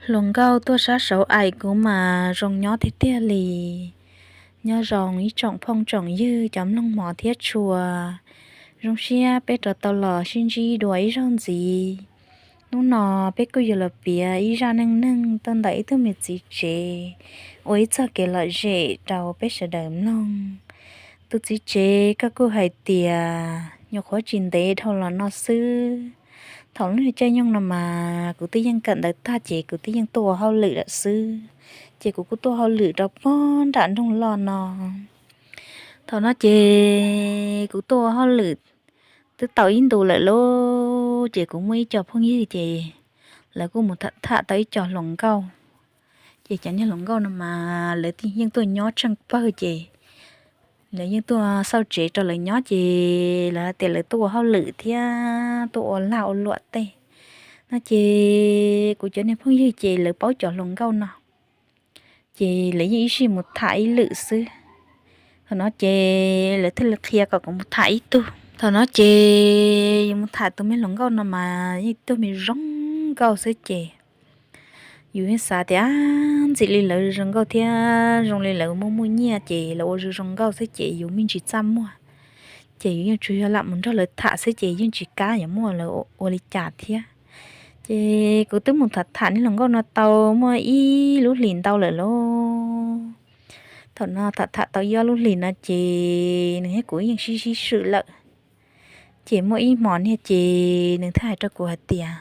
Hluas nkauj tuaj sab saud aim kuv mas zoo nyob tiag tiag li. Nyob zoo ib tsoom phooj tsoom ywg cov mloog mov thiab tshua, zoo siab peb rov tau los sib ntsib dua ib zaug ntxiv. Hnub no peb kuj yuav los piav ib zaj neej neeg tuaj ntawm ib tug me txiv tsev ua ib txoj kev lom zem rau peb sawv daws mloog. Tus txiv tsev koj kuj hais tias nyuam qhuav tsis ntev dhau los no xwb. Thaum lub caij nyoog no mas kuv twb yeej kawm ntawv tag ces kuv twb yeej tuaj ua hauj lwm lawm xwb. Ces kuv kuj tuaj hauj lwm rau pog nram nroog loj no. Thaum no ces kuv tuaj ua hauj lwm twb tau ib ntus lawm lauj, ces kuv muaj ib co phooj ywg ces lawv kuj mus tham tham tau ib co hluas nkauj. Ces cov niag hluas nkauj no mas lawv yeej tuaj nyob tsheej pawg ces lawv yeej tuaj xauj tsev rau lawv nyob ces lawv hais tias lawv tuaj ua hauj lwm thiab tuaj ua lag ua luam tej no ces kuv cov niag phooj ywg ces lawv paub cov hluas nkauj no ces lawv yeej ib sij mus tham ib lwm xwb. Thaum no ces lawv thiaj li qhia kom kuv mus tham ib tug. Thaum no ces yus mus tham tus me hluas nkauj no mas yeej tug me zoo nkauj xwb ces yus yeej xav tias ntxim li lawv zoo nkauj thiab zoo li lawv muaj muaj nyiaj ces lawv ua zoo zoo nkauj xwb ces yus me ntsis txaj muag ces yus yeej tsuas yog lam mus nrog lawv tham xwb ces yeej tsis kam yuav muaj lawv ua li cas thiab. Ces kuv twb mus tham tham niag hluas nkauj no tau muaj ib lub hlis ntau lawm lauj. Thaum no tham tham tau ib ob lub hlis no ces nws thiab kuv yeej sib sib swm lawm. Ces muaj ib hmos niag ces nws thiaj hais rau kuv hais tias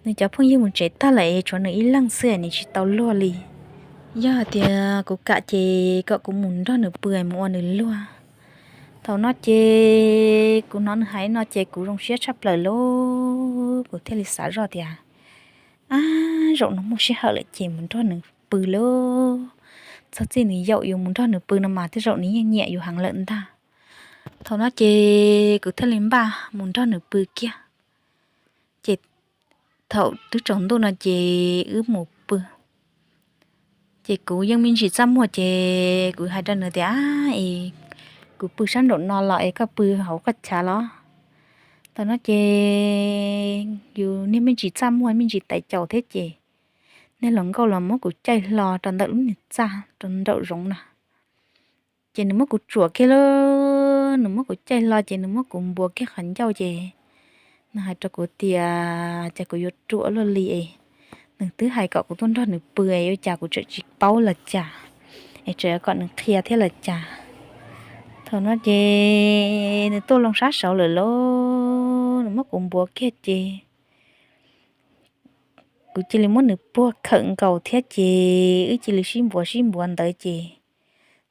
nws cov phooj ywg mus tsev tag lawm es tshuav nws ib leeg xwb nws tsis tau luag li. Yog hais tias kuv kam ces kom kuv mus nrog nws pw mus ua nws luag. Thaum no ces kuv hnov nws hais no ces kuv zoo siab tshaj plaws lauj, kuv thiaj li xav zoj tias ab, zaum no muaj sij hawm lawm ces mus nrog nws pw lauj. Txog txij nws yaum yus mus nrog nws pw no mas tej zaum nws yeej nyiam yus heev lawm ntag. Thaum no ces kuv thiaj li npaj mus nrog nws pw kiag. Ces thaum twb tsaus ntuj no ces wb mus pw. Ces kuv yeej me ntsis txaj muag ces kuv hais rau nws tias, es kuv pw sab nraum no los es koj pw hauv koj chav los. Thaum no ces yus niag me ntsis txaj muag me ntsis tais caus thiab ces niag hluas nkauj los muab kuv caij hlo rau ntawm lub niag txaj rau nraum zoov na. Ces nws muab kuv tsuam kiag lauj, nws muab kuv caij hlo ces nws muab kuv npuav kiag qhov ncauj ces nws hais rau kuv tias cas kuv yuav ruam luaj li es nws twb hais kom kuv tuaj nrog nws pw es ua cas kuv tseem tsis paub los cas, es tseem kom nws qhia thiab los cas. Thaum no ces nws tuaj loo sab saud lawm lauj, nws muab kuv npuav kiag ces kuv cia li muab nws puag khawm nkaus thiab ces wb cia li sib npuav sib npuav ntawd ces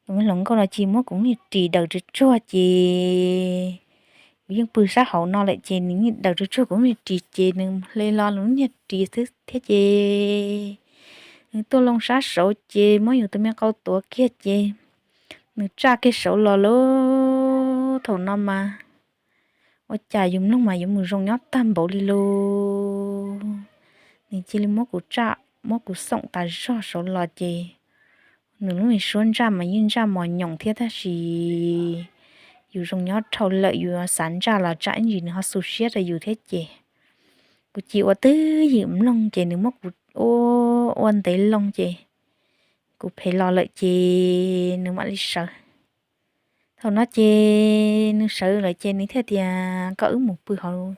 tus me hluas nkauj no cia li muab kuv niag ris daws tsuag tsuag ces kuv yeej pw sab hauv no lawm ces nws niag daws tsuag tsuag kuv niag ris ces nws hle hlo nws niag ris xwb thiab ces nws tuaj loo sab saud ces muab yus tus me qau tuav kiag ces nws tsaj kiag saud los lauj. Thaum no mas ua cas yus mloog mas yuav mus zoo nyob tag npaum li lauj. Nws cia li muab kuv tsaj muab kuv xoom tas zog saud los ces nws lub me suab ntsaj mas yeej ntsaj mos nyoos thiab tab sis yus zoo nyob dhau lawm yus xav ntsaj los tsam ib ntsis nws ho xu siab rau yus thiab ces kuv cia li ua twj ywm mloog ces nws muab kuv ua ua ntev loo ces kuv phem los lawm ces nws mam li sawv. Thaum no ces nws sawv lawm ces nws thiaj tias kom wb mus pw hauv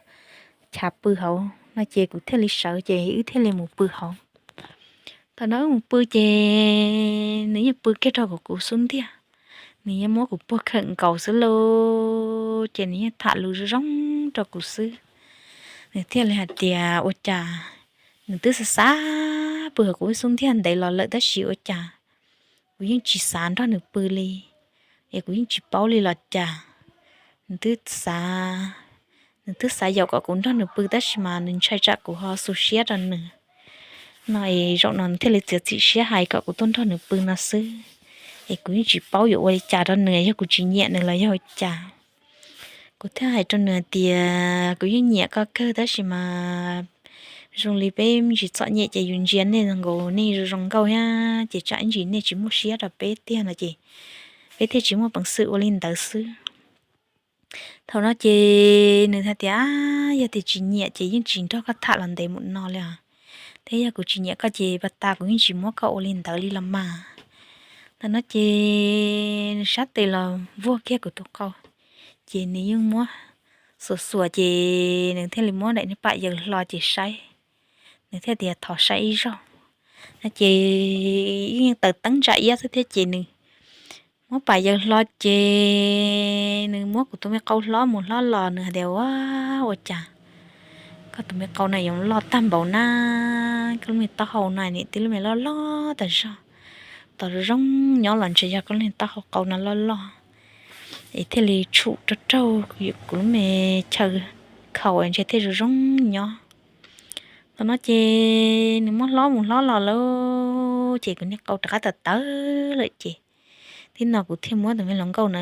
chav pw hauv no ces kuv thiaj li sawv ces wb thiaj li mus pw hauv. Thaum no wb mus pw ces nws yeej pw kiag rau kuv xub ntiag, nws yeej muab kuv puag khawm nkaus xwb lauj ces nws yeej tham lus zoo zoo rau kuv xwb. Nws thiaj li hais tias ua cas nws twb xav xav pw hauv kuv xub ntiag ntev los lawm tab sis ua cas kuv yeej tsis xav nrog nws pw li, es kuv yeej tsis paub li los cas. Nws twb xav, nws twb xav yaum kom kuv nrog nws pw tab sis mas nws ntshai tsam kuv ho xu siab rau nws no es zaum no nws thiaj li txiav txim siab hais kom kuv tuaj nrog nws pw no xwb. Es kuv yeej tsis paub yuav ua li cas rau nws, yog kuv tsis nyiam nws los yog ua cas. Kuv thiaj hais rau nws hais tias kuv yeej nyiam koj kawg tab sis mas zoo li peb me ntsis txom nyem ces yus ntsia nej nkaus nej zoo zoo nkauj thiab ces tsam ib ntsis nej tsis muaj siab rau peb tiag no ces peb thiaj tsis muaj peev xwm ua li ntawd xwb. Thaum no ces nws hais tias yog tias tsis nyiam ces yeej tsis nrog koj tham los ntev mus no li os. thiab yog kuv tsis nyiam koj ces pas tas kuv yeej tsis muab koj ua li ntawd li los mas. Thaum no ces nws sab tes los vuag kiag kuv tus qau, ces nws yeej muab xuas xuas ces nws thiaj li muab daim niag pam yaws hlo ces saib, nws thiaj tias thov saib ib zaug. No ces yeej taws teeb ntsa iab xwb thiab ces nws muab pam yaws hlo ces nws muab kuv tus me qau hlob mus hlob los nws hais tias, Ua, ua cas koj tus me qau na yuav loj tag npaum na? Koj lub me taub hau no nim tib lub me loj loj tas zog, tos zoo zoo nyob los ntshe yog koj lub me taub hau qau no loj loj es thiaj li tshum raug raug kuv lub me chaw khaus ntshe thiaj zoo zoo nyob. Thaum no ces nws muab hlob mus hlob los lawm ces kuv niag qau rov qab tawv tawv lawm ces tib no kuv thiaj muab tus me hluas nkauj na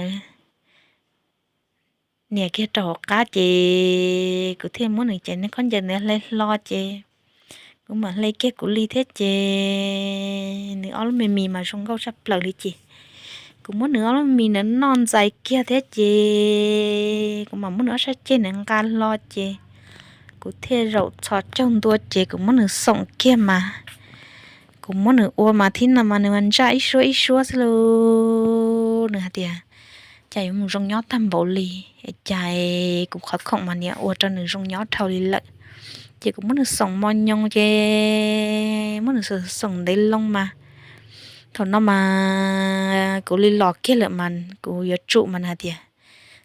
nias kiag rau hauv qab ces kuv thiaj muab nws cov niag khaub ncaws ntawd hle hlo ces kuv mam hle kiag kuv li thiab ces nws ob lub me mis mas zoo nkauj tshaj plaws li ces kuv muab nws ob lub me mis ntawd noj ntxais kiag thiab ces kuv mam muab nws ob sab ceg ntawd nqa hlo ces kuv thiaj zaum txhos caug ntua ces kuv muab nws xoom kiag mas kuv muab nws ua mas thib no mas nws mas ntsaj ib suab ib suab xwb lauj. Nws hais tias, Cas yuav mus zoo nyob tag npaum li, cas kuv qhov khoom mas niam ua rau nws zoo nyob dhau li lawm. Ces kuv muab nws xoom mos nyoos ces muab nws xoom xoom ntev loo mas thaum no mas kuv li los kiag lawm mas kuv yuav tsum mas nws hais tias,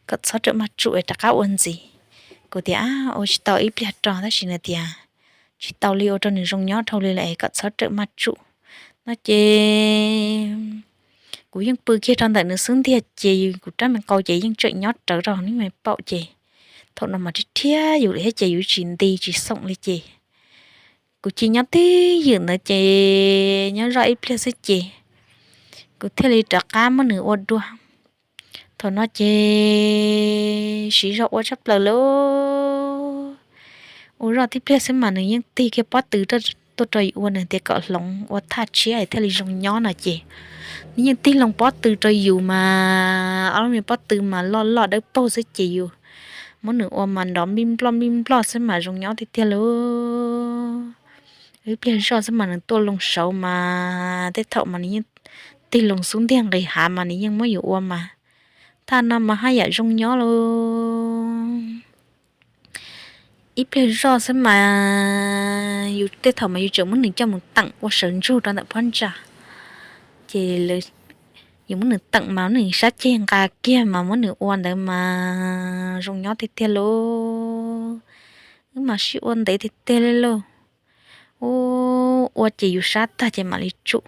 Kom txhob rawm maj tsum es rov qab ua ntxiv. Kuv tias, Ua tsis tau, ib pliag rau, tab sis nws tias, Tsis tau li, ua rau nws zoo nyob dhau li lawm es kom txhob rawm maj tsum. No ces kuv yeej pw kiag rau ntawm nws xub ntiag ces kuv rab me qau ces yeej tseem nyob rawv rau nws me paum ces thaum no mas rhiab rhiab yus lawm thiab ces yus tsis nti tsis xoom li ces kuv cia nyob twj ywm ntawd ces nyob zoj ib pliag xwb ces kuv thiaj li rov qab muab nws ua dua. Thaum no ces siv zog ua tshaj plaws li. Ua zoj tib pliag xwb mas nws yeej tig kiag pob tw tuaj rau yus ua, nws tias kom hloov ua thaj tshiab thiaj li zoo nyob no ces nws yeej tig loo pob tw rau yus mas ob lub me pob tw mas loj loj dawb paug xwb ces yus muab nws ua mas nrov npij nploj npij nploj xwb mas zoo nyob tiag tiag li. Ib pliag zoj xwb mas nws tuaj loo saud mas tej thaum mas nws yeej tig loo xub ntiag nqis hav mas nws yeej muab yus ua mas thaj no mas haj yam zoo nyob li. Ib pliag zoj xwb mas yus tej thaum mas yus tseem muab nws coj mus teem ua sawv ntsug rau ntawm phab ntsa ces yus muab nws teem mas nws sab ceg nqa kiag mas muab nws ua ntawd mas zoo nyob tiag tiag li. Wb mas sib ua ntev tiag tiag li lauj. Ua ces yus sab tag ces mam li tsum.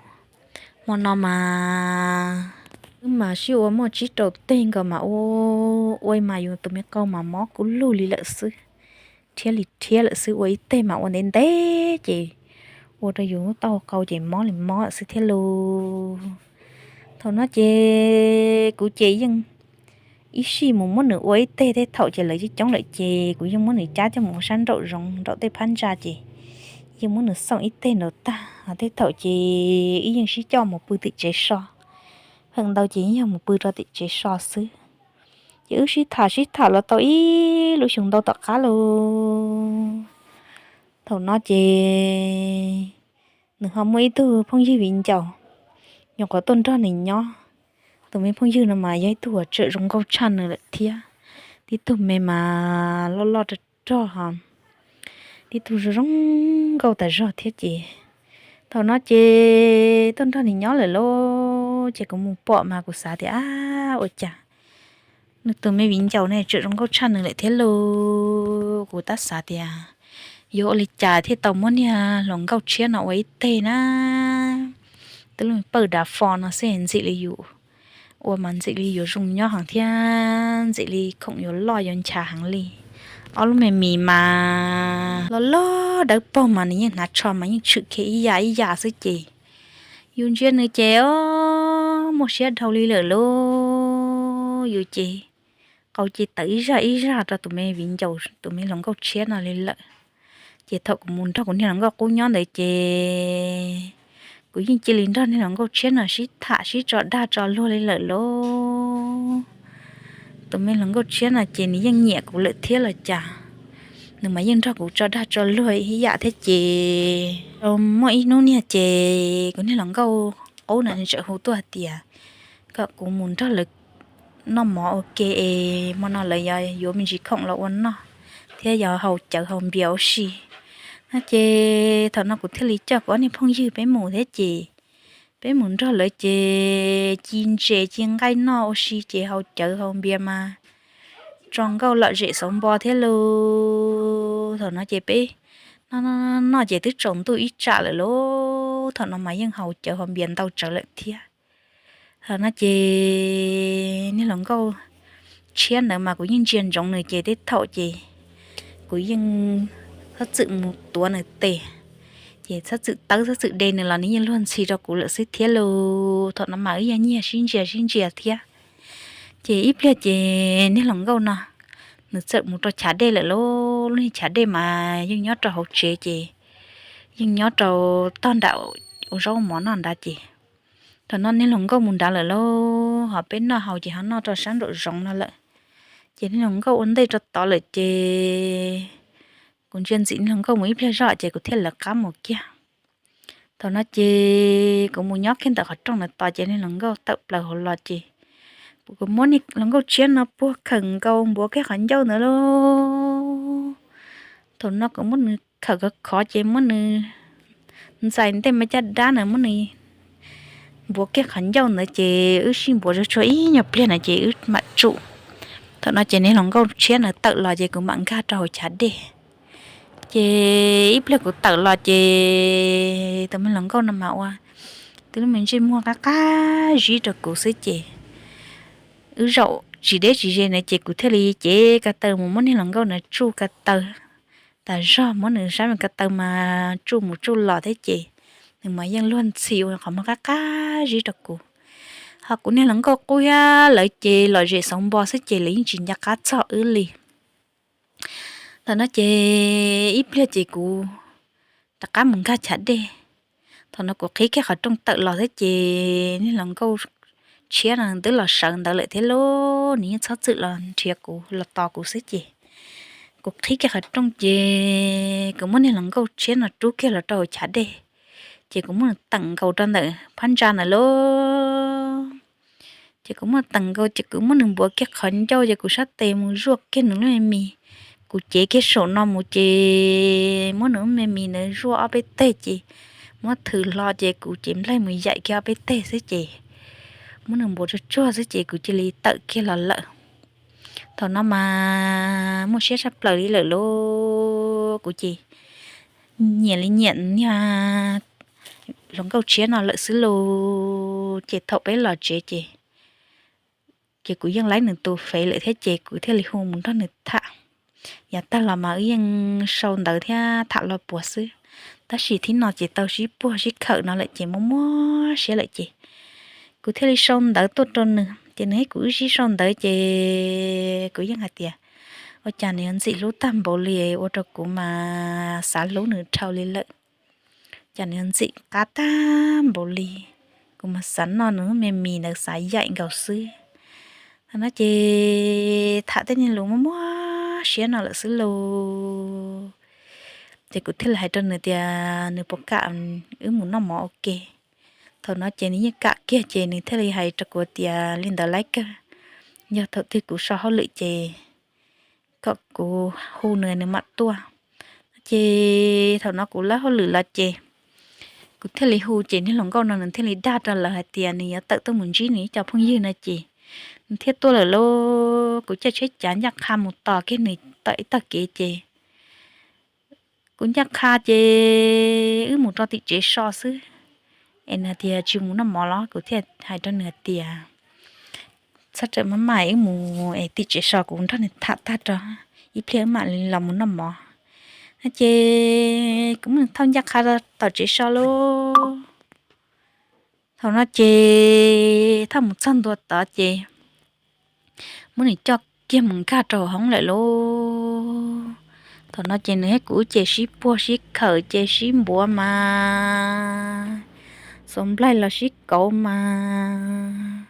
Hmo no mas wb mas sib ua muaj tsib rau teg nkaus mas ua, ua mas yus tus me qau mas mob kub lug li lawm xwb, rhiab li rhiab lawm xwb, ua ib teg mas ua ntev ntev ces ua rau yus lub taub hau qau ces mob li mob lawm xwb thiab lauj. Thaum no ces kuv ces yeej ib sij mus muab nws ua ib teg, tej thaum ces lawv coob coob lawm ces kuv yeej muab nws cab coj mus ua sab nraum zoov nraum tej phab ntsa ces yeej muab nws xoom ib teg nraud tag. Tej thaum ces wb yeej sib coj mus pw tim tsev so, feem ntau ces yog mus pw rau tim tsev so xwb. Ces wb sib tham sib tham los tau ib lub xyoo ntau tom qab lauj. Thaum no ces nws ho muaj ib tug phooj ywg viv ncaus nyuam qhuav tuaj nrog nws nyob. Tus me phooj ywg no mas yog ib tug uas tseem zoo nkauj tshaj nws lawm thiab. Tib tug me mas loj loj rog rog, tib tug zoo zoo nkauj tas zog thiab ces thaum no ces tuaj nrog nws nyob lawm lauj. Ces kuv mus pom mas kuv xav tias, Ab, ua cas nws tus me viv ncaus ne tseem zoo nkauj tshaj nws lawm thiab lauj. Kuv tab xav tias yuav ua li cas thiaj tau muab niag hluas nkauj tshiab no ua ib teg na. Twb lub pawj dav fo no xwb ntxim li yus ua mas ntxim li yuav zoo nyob heev thiab ntxim li khoom yuav loj yuav ncha heev li. Ob lub me mis mas loj loj dawb paug mas nws yeej hnav tsho mas yeej tshwm kiag ib yam ib yam xwb ces yus ntsia nws ces muaj siab dhau li lawm lauj. Yus ces qau ces tawv ib zaj ib zaj rau tus me viv ncaus tus me hluas nkauj tshiab no li lawm. Ces thaum kuv mus nrog kuv niag hluas nkauj qub nyob ntawd ces kuv yeej cia li nrog niag hluas nkauj tshiab no sib tham sib tso dag tso luag li lawm lauj. Tus me hluas nkauj tshiab no ces nws yeej nyiam kuv lawm thiab los cas. nws mas yeej nrog kuv tso dag tso luag ib yam thiab ces. Muaj ib hnub niag ces kuv niag hluas nkauj qub na nws txawm hu tuaj hais tias kom kuv mus nrog lawv noj mov ua ke es hmo no lawv yog yuav me ntsis khoom los ua noj thiab yog haus cawv haus npias ua si. No ces thaum no kuv thiaj li coj kuv ob niag phooj ywg peb mus thiab ces peb mus nrog lawv ces ci ntses ci nqaij noj ua si ces haus cawv haus npias mas tso nkauj lom zem xauv npo thiab lauj. Thaum no ces peb noj noj ces twb tsaus ntuj ib tsam lawm lauj. Thaum no mas yeej haus cawv haus npias ntau tsawv lawm thiab. Thaum no ces niag hluas nkauj tshiab ntawd mas kuv yeej ntsia ntsoov nws ces tej thaum ces kuv yeej txhob txwm mus tuav nws tes, ces txhob txwm tawb txhob txwm de nws los nws yeej luag ntxhi rau kuv lawm xwb thiab lauj. Thaum no mas wb yog nyiag sib ntsia sib ntsia thiab. Ces ib pliag ces niag hluas nkauj no nws txawm mus rau chav dej lawm lauj. Lub niag chav dej mas yeej nyob rau hauv tsev ces yeej nyob rau tog nram ua zaub mov noj nrad ces thaum no niag hluas nkauj mus nrad lawm lauj, ho peb noj haus ces ho noj rau sab nraum zoov no lawm. Ces niag hluas nkauj ua ntej rau tod lawm ces kuv ntsia ntxim niag hluas nkauj mus ib pliag zoj ces kuv thiaj lawv qab mus kiag. Thaum no ces kuv mus nyob kiag ntawm qhov rooj ntawd tos ces niag hluas nkauj tawm plaws hauv los ces kuv muab niag hluas nkauj tshiab no puag khawm nkaus npuav kiag qhov ncauj ntawd lauj. Thaum no kuv muab nws khawm khov khov ces muab nws ntxais ntej mas caj dab na muab nws npuav kiag qhov ncauj ntawd ces wb sib npuav tsuag tsuag ib nyuag pliag na ces wb mam tsuj. Thaum no ces niag hluas nkauj tshiab na tawm los ces kuv mam nkag rau hauv chav dej. Ces ib pliag kuv tawm los ces tus me hluas nkauj no mas ua twb lub me ntsej muag qab qab zib rau kuv xwb ces wb zaum tsis deb tsis ze na ces kuv thiaj li cev ko taw mus muab niag hluas nkauj na tsuj ko taw. Tas zog muab nws sab me ko taw mas tsuj mus tsuj los thiab ces nws mas yeej luag ntxhi ua qhov muag qab qab zib rau kuv. Ho kuv niag hluas nkauj qub thiab lawv ces lom zem xauv npo xwb ces lawv yeej tsis nco qab txog wb li. Thaum no ces ib pliag ces kuv rov qab mus nkag chav dej. Thaum no kuv qhib kiag qhov rooj tawm los thiab ces niag hluas nkauj tshiab no twb los sawv ntawd lawm thiab lauj, nws yeej txhob txwm los nrhiav kuv los tos kuv xwb ces kuv qhib kiag qhov rooj ces kuv muab niag hluas nkauj tshiab no rub kiag los rau hauv chav dej, ces kuv muab nws teem nkaus rau ntawm phab ntsa ntawd lauj. Ces kuv muab teem nkaus ces kuv muab nws npuav kiag qhov ncauj ces kuv sab tes mus zuaj kiag nws lub me mis. Kuv cev kiag saum no mus ces muab nws lub me mis ntawd zuaj ob peb teg ces muab thws hlo ces kuv cev nplaig mus yaim kiag ob peb teg xwb ces muab nws npuav tsuag tsuag xwb ces kuv cia li tawm kiag los lawm. Thaum no mas muaj siab tshaj plaws li lawm lauj, kuv ces nyiam li nyiam niag hluas nkauj tshiab no lawm xwb lauj. Ces thaum peb los tsev ces ces kuv yeej laib nws tus fev lawm thiab ces kuv thiaj li hu mus nrog nws tham. Yav tag los mas wb yeej sau ntawv thiab tham los puas xwb, tab sis thib no ces tau sib puag sib khawm no lawm ces muaj muaj siab lawm ces kuv thiaj li sau ntawv tuaj rau nws ces nws thiab kuv wb sib sau ntawv ces kuv yeej hais tias ua cas nws yuav ntxim hlub tag npaum li ua rau kuv mas xav hlub nws dhau li lawm. Cas nws yuav ntxim qab tag npaum li, kuv mas xav noj nws lub me mis ntawd xav yaim nkaus xwb. Thaum no ces tham tej niag lus muaj muaj siab no lawm xwb lauj. Ces kuv thiaj li hais rau nws tias nws puas kam wb mus noj mov ua ke. Thaum no ces nws yeej kam kiag ces nws thiaj li hais rau kuv tias li ntawd laib kawg, yog thaum twg kuv so hauj lwm ces kom kuv hu nws nws mam tuaj. Ces thaum no kuv lawb hauj lwm los ces kuv thiaj li hu ces niag hluas nkauj no nws thiaj li dag rau lawv hais tias nws yuav tawm tuaj mus ntsib nws ib co phooj ywg no ces nws thiaj tuaj lawm lauj. Kuv caij tsheb cav ncaj qha mus tos kiag nws tom ib tog kev ces kuv ncaj qha ces wb mus rau tim tsev so xwb. Es nws tias tsis mus noj mov los kuv thiaj hais rau nws tias txhob rawm maj maj, wb mus es tim tsev so kuv nrog nws tham tag rau ib pliag wb mam los mus noj mov. Ces kuv muab nws thauj ncaj qha tom tsev so lauj. Thaum no ces thauj mus txog ntua tod ces muab nws coj kiag mus nkag rau hauv hoob lawm lauj. Thaum no ces nws thiab kuv ces sib puag sib khawm ces sib npuav mas, xuas nplaig los sib kauv mas,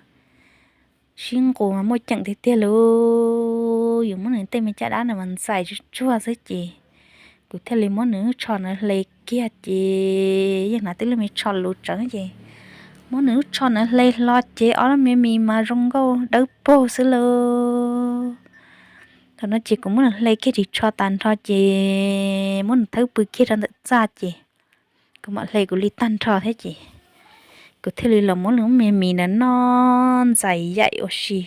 sib nqus mas muaj ceem tiag tiag lauj. Yus muab nws tej me caj dab no mas ntxais tsuag tsuag xwb ces Kuv thiaj li muab nws lub tsho na hle kiag ces yeej hnav tib lub me tsho luv tsev ces muab nws lub tsho na hle hlo ces ob lub me mis mas zoo nkauj dawb paug xwb lauj. Thaum no ces kuv muab nws hle kiag ris tsho tag nrho ces muab nws thawb pw kiag rau ntawm txaj ces kuv mam hle kuv li tag nrho thiab ces kuv thiaj li los muab nws lub me mis na noj ntxais yaim ua si.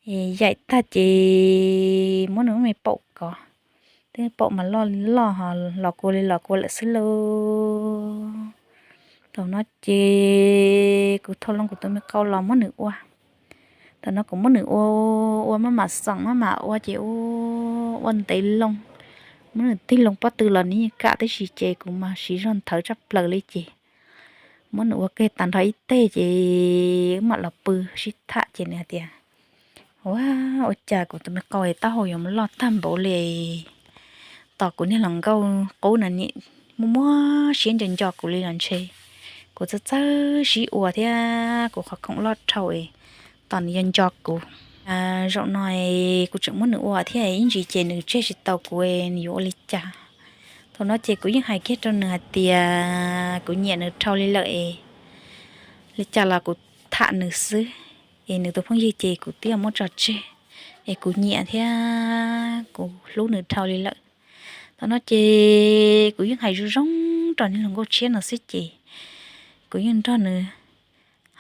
Yaim tag ces muab nws lub me paum kov, twb paum mas loj loj ho los kua li los kua lawm xwb lauj. Thaum no ces kuv thau loo kuv tus me qau los muab nws ua. Thaum no kuv muab nws ua, ua maj mam xoom maj mam ua ces ua ntev loo, muab nws tig loo pob tw los nws yeej kam tib si ces kuv mas siv zog nthawv tshaj plaws li ces muab nws ua kiag tag nrho ib teg ces wb mam los pw sib tham ces nws hais tias, Ua, ua cas kuv tus me qau taub hau yuav mus loj tag npaum li, tos kuv niag hluas nkauj qub na nim muaj muaj siab nco nco kuv li los ntshe kuv txawj txawj sib ua thiab kuv qhov khoom loj dhau tos nws yuav nco kuv. Zaum no kuv tseem muab nws ua thiab ib ntsis ces nws tseg tsis tau kuv, nws yuav ua li cas? Thaum no ces kuv yeej hais kiag rau nws hais tias kuv nyiam nws dhau li lawm es li cas los kuv tham nws xwb, es nws tus phooj ywg ces kuv twb muab tso tseg, es kuv nyiam thiab kuv hlub nws dhau li lawm. Thaum no ces kuv yeej hais zoo zoo rau niag hluas nkauj tshiab no xwb ces kuv yeej nrog nws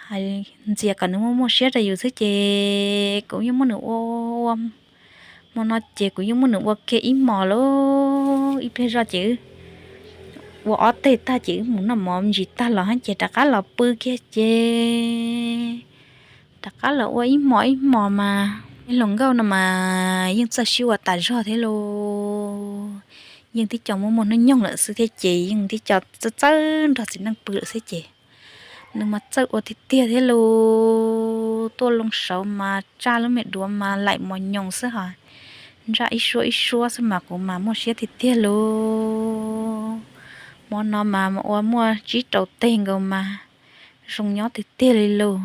hais ntxias kom nws muaj muaj siab rau yus xwb ces kuv yeej muab nws ua ua. Hmo no ces kuv yeej muab nws ua kiag ib hmos lauj, ib pliag zoj ces ua ob teg tag ces wb mus noj mov ntsis tag los ces rov qab los pw kiag ces rov qab los ua ib hmos ib hmos mas niag hluas nkauj no mas yeej txawj sib ua tas zog thiab lauj. Yeej tib co muaj muaj hnub nyoog lawm xwb thiab ces yeej tib co txawj txawj nrog txiv neej pw lawm xwb ces nws mas txawj ua tiag tiag thiab lauj. Tuaj loo saud mas tsaj lub me duav mas laim mos nyoos xwb hos, ntsaj ib suab ib suab xwb mas kuv mas muaj siab tiag tiag lauj. Hmo no mas ua muaj tsib rau teg nkaus mas zoo nyob tiag tiag li lauj.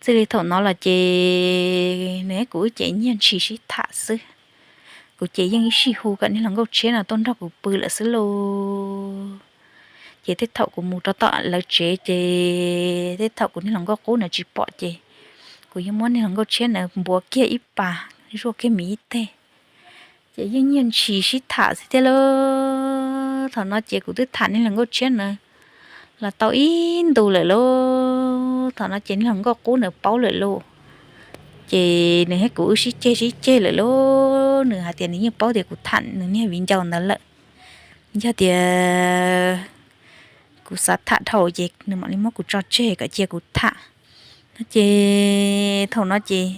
Txij li thaum no los ces nws thiab kuv wb ces nyiag ntshis sib tham xwb. Kuv ces yeej ib sij hu kom niag hluas nkauj tshiab no tuaj nrog kuv pw lawm xwb lauj. Ces tej thaum kuv mus rau tom lawv tsev ces tej thaum kuv niag hluas nkauj qub na tsis pom ces kuv yeej muab niag hluas nkauj tshiab na npuav kiag ib pas, zuaj kiag mis ib teg, ces yeej nyiag ntshis sib tham xwb thiab lauj. Thaum no ces kuv twb tham niag hluas nkauj tshiab na los tau ib ntus lawm lauj. Thaum no ces niag hluas nkauj qub na paub lawm lauj. Ces nws thiab kuv wb sib ceg sib ceg lawm lauj, nws hais tias nws yeej paub tias kuv tham nws niag viv ncaus ntawd lawm. Yog tias kuv xav tham dhau ces nws mam li muab kuv tso tseg kom cia kuv tham no ces thaum no ces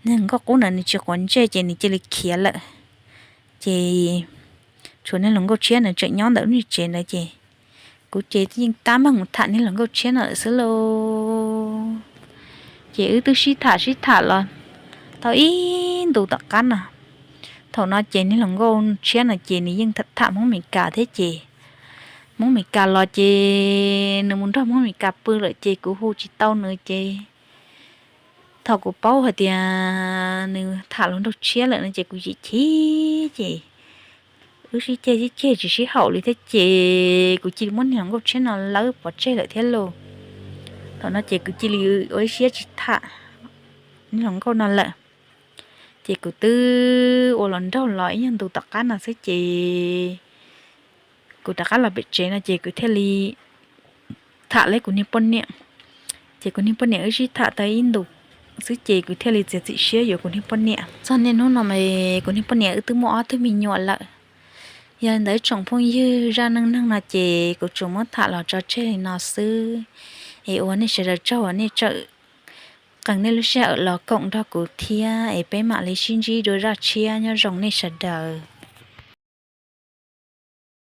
niag hluas nkauj qub ntawd nws tsis quav ntsej ces nws cia li khiav lawm. Ces tshuav niag hluas nkauj tshiab na tseem nyob ntawm lub niag tsev ntawd ces kuv ces yeej tab meeg mus tham niag hluas nkauj tshiab no lawm xwb lauj. Ces wb twb sib tham sib tham los tau ib ntus tom qab no. Thaum no ces niag hluas nkauj tshiab no ces nws yeej tham Hmoob Mes Kas thiab ces Hmoob Mes Kas los ces nws mus nrog Hmoob Mes Kas pw lawm ces kuv hu tsis tau nws ces thaum kuv paub hais tias nws tham hluas nraug tshiab lawm no ces kuv chim chim ces wb sib ceg sib ceg tsis sib haum li thiab ces kuv cia li muab niag hluas nkauj tshiab no lawb pov tseg lawm thiab lauj. Thaum no ces kuv cia li ua ib siab tsis tham niag hluas nkauj no lawm. Ces kuv twb ua hluas nraug los ib nyuag ntus tom qab no xwb ces kuv rov qab los pem tsev no ces kuv thiaj li tham lawv kuv niag poj niam. Ces kuv niag poj niam wb sib tham tau ib ntus xwb ces kuv thiaj li txiav txim siab yuav kuv niag poj niam. Txog niaj hnub no mas kuv niag poj niam wb twb muaj ob tug me nyuam lawm. Yog li ntawd tsoom phooj ywg, zaj neej neeg no ces kuv tsuas muab tham los tso tseg li no xwb. Es ua nej sawv daws tsaug uas nej tseem qee nej lub sij hawm los koom nrog kuv thiab es peb mam li sib ntsib dua zaj tshiab, nyob zoo nej sawv daws.